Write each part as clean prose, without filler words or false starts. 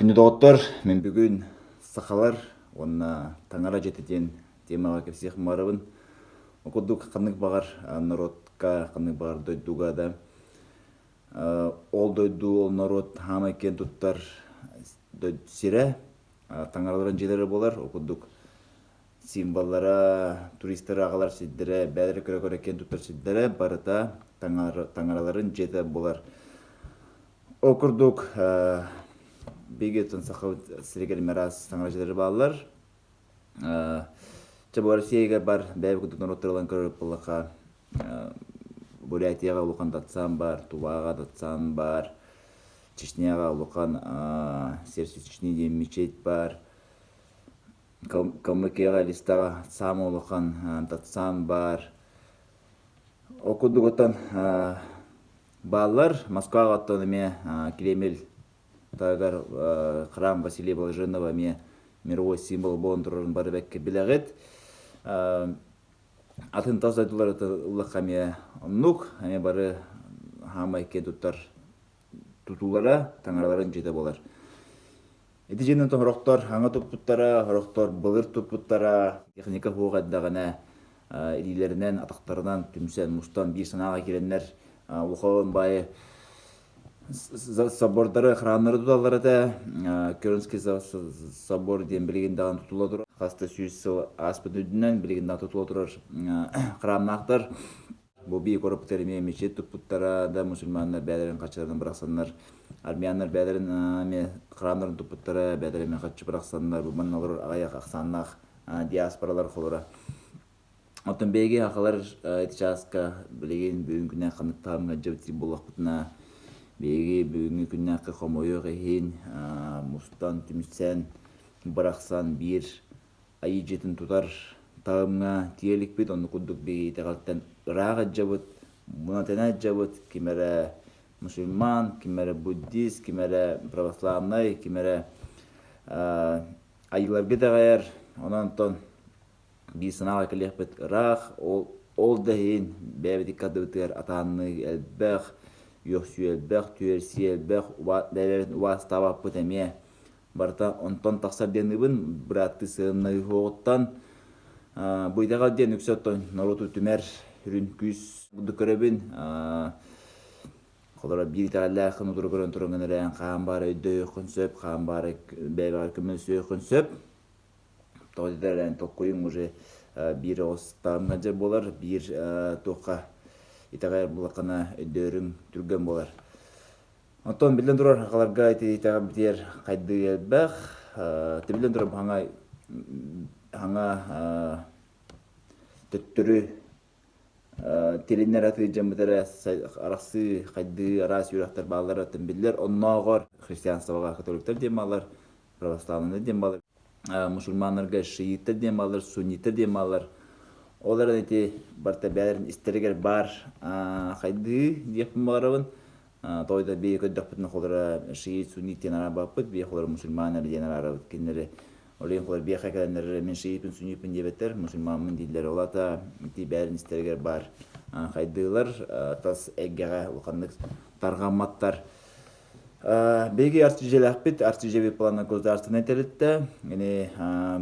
Күндү доҕоттор, мин бүгүн сахалар уонна таҥара дьиэтэ диэн темаҕа кэпсиэх баҕарабын. Ол курдук ханнык баҕар норуотка, ханнык баҕар дойдуга да ол дойду, ол норуот хаамай киэн туттар сирэ таҥараларын дьиэлэрэ буолар. Ол курдук символлара, туристары аҕалар сирдэрэ, бэйэлэрэ көрө-көрө киэн туттар сирдэрэ барыта таҥараларын дьиэтэ буолар. Ол курдук, биһиги Сахабыт сиригэр араас таҥара дьиэлэрэ бааллар. Чэ, бу Россиягар бар бэйэ курдук норуоттар ылан көрөр буоллахха, Бурятияҕа улахан дацан баар, Туваҕа дацан баар, Чечняҕа улахан Сердце Чечни диэн мечеть баар, Калмыкияҕа Элистаҕа саамай улахан дацан баар. Ол курдук оттон бааллар. Москваҕа оттон эмиэ Кремль таһыгар храм Василия Блаженного эмиэ мировой символ буолан турарын бары бэккэ билэҕит. Атын тас дойдулары ыллахха эмиэ оннук, эмиэ бары хаамай киэн туттар тутуулара, таҥараларын дьиэтэ буолар. Ити дьиэнэн сорохтор хаҥа туппуттара, сорохтор былыр туппуттара, техника суох эрдэҕинэ илиилэринэн, атахтарынан түмсэн, мустан биир санааҕа киирэннэр улахан баайы собордары, храмнары туталлар этэ. Кёльнский собор диэн билигин даҕаны тутулла турар. Хас да сүүс сыл ааспыт үрдүнэн билигин даҕаны тутулла турар храмнаахтар. Бу биир куораппытыгар эмиэ мечеть туппуттара да мусульманнар бэйэлэрин хаччыларын бырахсаннар, армяннар бэйэлэрин эмиэ храмнарын туппуттара, бэйэлэрэ эмиэ хаччы бырахсаннар, бу манна олорор аҕыйах ахсааннаах диаспоралар холоро. Оттон биһиги сахалар ити чааска билигин бүгүн күннээх ханнык таһымҥа дьабытыы буоллахпытына, биһиги бүгүҥҥү күннээххэ хомойуох иһин мустан, түмсэн, бырахсан биир айыы дьиэтин тутар таһымҥа тиийэ иликпит, оннук курдук биһиги итэҕэлтэн ыраах ыдьабыт, мунатына ыдьабыт, ким эрэ мусульман, ким эрэ буддист, ким эрэ православнай, ким эрэ айыыларга итэҕэйэр, онон онтон биир санааҕа кэлиэхпит ыраах, ол, ол да иһин бэйэбит икки ардыбытыгар атаанныы элбэх, үөхсүү элбэх, түөрсүү элбэх, бэйэбитин убаастаабаппыт эмиэ барыта онтон тахсар диэн бырааттыы сыһыннаһыы бу итэҕэл диэн үксэ оттон норуоту түмэр сүрүн күүс курдук көрөбүн. Холобура биир итэҕэллээххин утары көрөн тураҥҥын эрээн хаан баара өйдөһүөххүн сөп, хаан баара бэйэҕэр көмөлөсүөххүн сөп. Тоҕо диэтэр эрээн толкуйуҥ уже биир оҕус таһымҥа буолар, биир туохха итэҕэйэр буоллаххына өйдөөрүҥ түргэн буолар. Оттон биллэн турар сахаларга ити итэҕэбитигэр хайдыы элбэх. Биллэн турар хаҥа хаҥа төттөрү тилиннэр атыы дьоммут эрэ арахсыы, хайдыы араас үөрэхтэр бааллара оттон биллэр. Оннооҕор христианствоҕа католиктар диэн бааллар, православнай диэн бааллар, мусульманнарга шииттэр диэн бааллар, сунниттар диэн бааллар. Ол эрэн ити барыта бэйэлэрин истэригэр баар хайдыы диэхпин баҕарабын. Тоҕо да биһиги көрдөхпүтүнэ холоро шиит, суннит диэн араарбаппыт, биһиги холоро мусульман эрэ диэн араарабыт. Кинилэри ол иһин холоро биэхэ кэлэннэр мин шииппин, сунниппин диэбэттэр, мусульмаммын дииллэр. Ол аата ити бэйэлэрин истэригэр баар хайдыылар тас эйгэҕэ улаханнык тарҕамматтар. Биһиги артижелээхпит, артижебит плана государственнай тэрилтэ, ини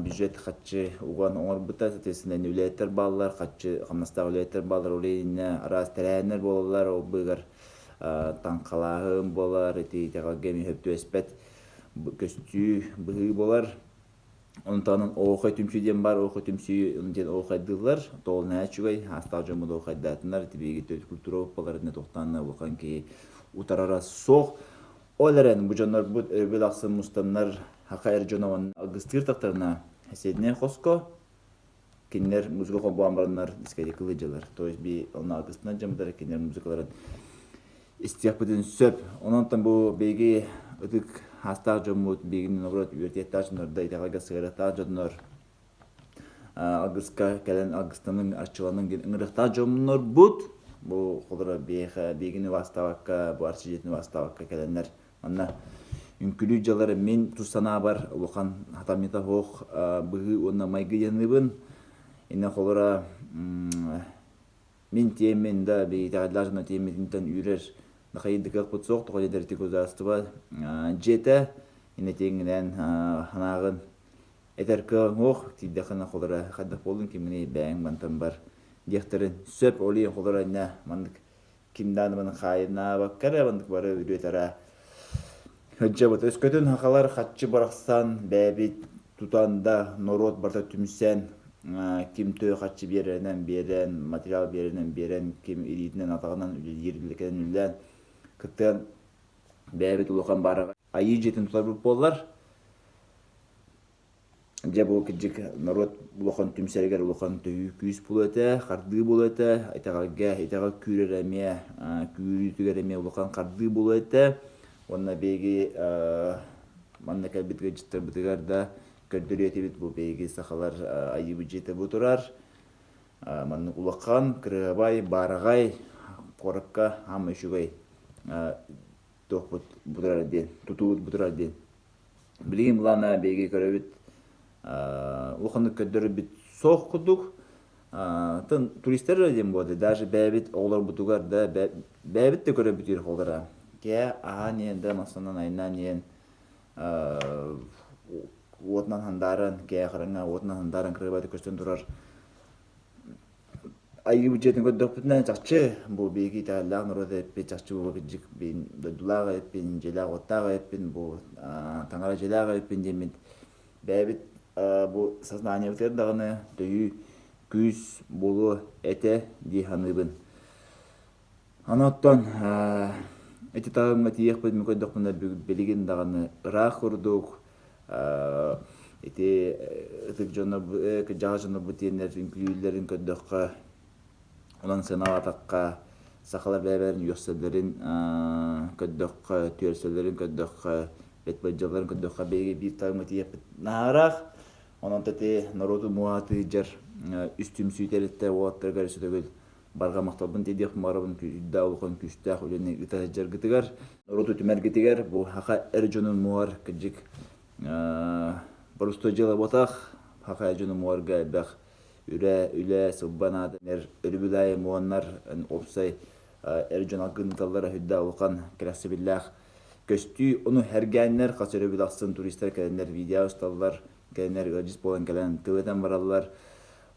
бюджет хаччы уган оҥорбута, соответственно, ини үлэһиттэр бааллар, хаччы хамнастаах үлэһиттэр бааллар, ол иһиннэ араас тэрээһиннэр буолаллар, ол быыгар таҥхалааһын буолар, ити итэҕэлгэ эмиэ сөп түбэспэт көстүү быһыы буолар. Онтон Оохой түмсүү диэн баар, Оохой түмсүү диэн оохайдыыллар. Тоҕо наһаа үчүгэй, аастаах дьоммут оохайдаатыннар, ити биһиги төрүт культура баларына туохтаанна улахан киһи утарара суох. Ол эрэн бу дьоннорбут өрөбүл ахсын мустаннар хака эр дьоно уонна алгыстыыр тахтарына сэдинэй хоско кинилэр музыка холбоон бараннар дискотекалыы дьалар. То есть би онно алгыстынан дьаммытара кинилэр музыкаларын истиэхпитин сөп. Онон бу биһиги ытык хаастаах дьоммут, биһигини наоборот үөрэтиэхтээх дьоннор да итэҕэлгэ сыһыарыахтаах дьоннор алгыска кэлэн алгыстаныҥ, арчыланыҥ диэн ыҥырыахтаах дьоннорбут. Бу холоро биһиэхэ биһигини убаастаабакка, бу арчы дьиэтин убаастаабакка кэлэннэр манна үҥкүлүү дьалар мин тус санаабар улахан хатамньыта суох быһыы уонна майгы диэныбын. Инне холоро Мин тиэммин да итэҕэллээх дьоно тиэммитинтэн үүрэр нахайдыкыахпыт суох, тоҕо диэтэр ити государство дьиэтэ. Иннэтиэҥҥинэн санааҕын этэр кыаҕыҥ суох, тиийдэххинэ холоро хайдах буоллун кимҥиний бэйэҥ мантан бар диэхтэрин сөп. Ол иһин холоро иннэ маннык ким даҕаны маны хаайынаабакка эрэ маннык бары үрүө-тараа сылдьабыт. Өскөтүн сахалар хаччы бырахсан бэйэбит тутан да норуот барыта түмсэн ким төһө хаччы биэрэринэн биэрэн, материал биэрэринэн биэрэн, ким илиитинэн-атаҕынан үлэлиир үлэлээн үлэлээн кыттыан бэйэбит улахан баараҕай айыы дьиэтин тутарбыт буоллар, дьэ бу кырдьык норуот улахан түмсэригэр улахан төһүү күүс буолуо этэ, хардыы буолуо этэ, итэҕэлгэ итэҕэл күүрэр эмиэ күүрүүтүгэр эмиэ улахан хардыы буолуо этэ. Уонна биһиги манна кэлбит ыалдьыттарбытыгар да көрдөрүө этибит бу биһиги сахалар айыыбыт дьиэтэ бу турар. Маннык улахан, кырыабай, баараҕай куоракка аама үчүгэй туохпут бутурар диэн, тутуубут бутурар диэн. Билигин былаана биһиги көрөбүт улаханнык көрдөрөрбүт суох курдук. Тын туристар эрэ диэн буолла, даже бэйэбит оҕолорбутугар да бэйэбит да көрөбүтүгэр оҕолоро. Кээ аһаан иһэн да массанан айнаан иһэн уотунан хандааран, кээ хараҥа уотунан хандааран кырыабайда көстөн турар Айыы дьиэтин көрдөхпүтүнэ, чахчы бу биһиги итэҕэллээх норуот эбиппит, чахчы бу кырдьык дойдулаах эбиппин, дьиэлээх-уоттаах эбиппин, бу таҥара дьиэлээх эбиппин диэммит бэйэбит бу сознаниебытыгар даҕаны төһүү күүс буолуо этэ дии саныыбын. Аны оттон ити таһымҥа тиийиэхпит мин көрдөхпүнэ билигин даҕаны ыраах курдук ити ытык дьоно кырдьаҕас дьоннорбут диэннэр үҥкүүлүүллэрин көрдөххө онон сыаналаатахха сахалар бэйэ-бэйэлэрин үөхсэллэрин көрдөххө түөрсэллэрин көрдөххө бэт былдьалларын көрдөххө биһиги биир таһымҥа тиийиэхпит наһаа ыраах. Онон ити норуоту муоһатыы дьар үс түмсүү тэрилтэ уолаттарыгар өссө төгүл барҕа махталбын тиэрдиэхпин баҕарабын күүстээх улахан күүстээх үлэни ыыта сылдьаргытыгар, норуоту түмэргитигэр, бу саха эр дьонун муор кырдьык боростуой дьыала буотах, саха эр дьонун муорга элбэх үлэ, үлэ, сылба наада өрөбүл аайы муоннар уопсай эр дьон алгын ыыталлара сүрдээх улахан кэрэхсэбиллээх көстүү. Ону сэргээннэр хас өрөбүл ахсын туристар кэлэннэр видео усталлар, кэлэннэр ыалдьыт буолан кэлэн тыл этэн бараллар.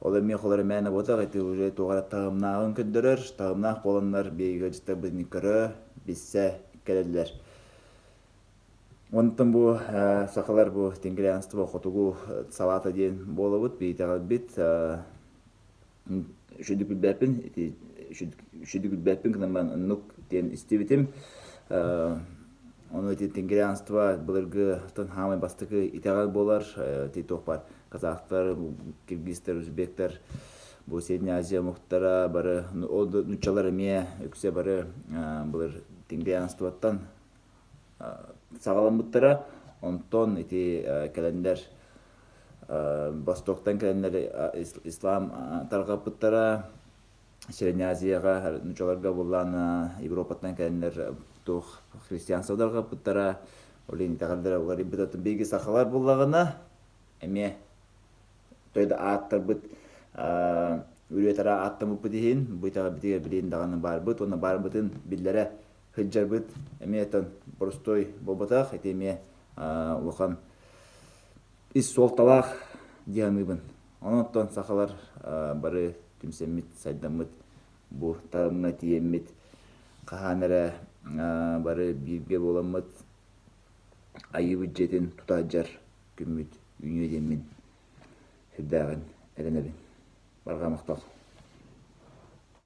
Ол эмиэ холоро мээнэ буотах, ити уже туох эрэ таһымнааҕын көрдөрөр, таһымнаах буоланнар биһиги ыалдьыттарбытын көрө, билсэ кэлэллэр. Онтон бу сахалар бу тенгрианство хотугу салаата диэн буолабыт, биитэҕэлбит үчүгдүк билбэппин, ити үчүгдүк билбэппин гынан баран оннук диэн истибитим. Ону ити тенгрианство былыргы хаамай бастакы итэҕэл буолар, ити туох баар казахтар, киргизтэр, узбектар, бу Средняя Азия омуктара бары, ол нууччалар эмиэ үксэ бары былыр тенгрианствоттан саҕаламмыттара. Онтон ити кэлэннэр Востоктан кэлэннэр ислам тарҕаппыттара. Средняя Азияҕа нууччаларга буоллаан Европаттан кэлэннэр туох христианство тарҕаппыттара. Ол иһин итэҕэллэрэ уларыйбыта. Биһиги сахалар буоллаҕына эмиэ той да ааттарбыт үрүө-тараа ааттаммыппыт иһин бу итэҕэлбитигэр билигин даҕаны баарбыт уонна баарбытын биллэрэ сылдьарбыт эмиэ оттон боростуой буолбатах ити эмиэ улахан ис суолталаах дии саныыбын. Онон оттон сахалар бары түмсэммит, сайдаммыт бу таһымҥа тиийэммит хаһан эрэ бары бииргэ буоламмыт айыыбыт дьиэтин тута сылдьар күммүт үүнүө диэммин сүрдээҕин эрэнэбин. Барҕа махтал.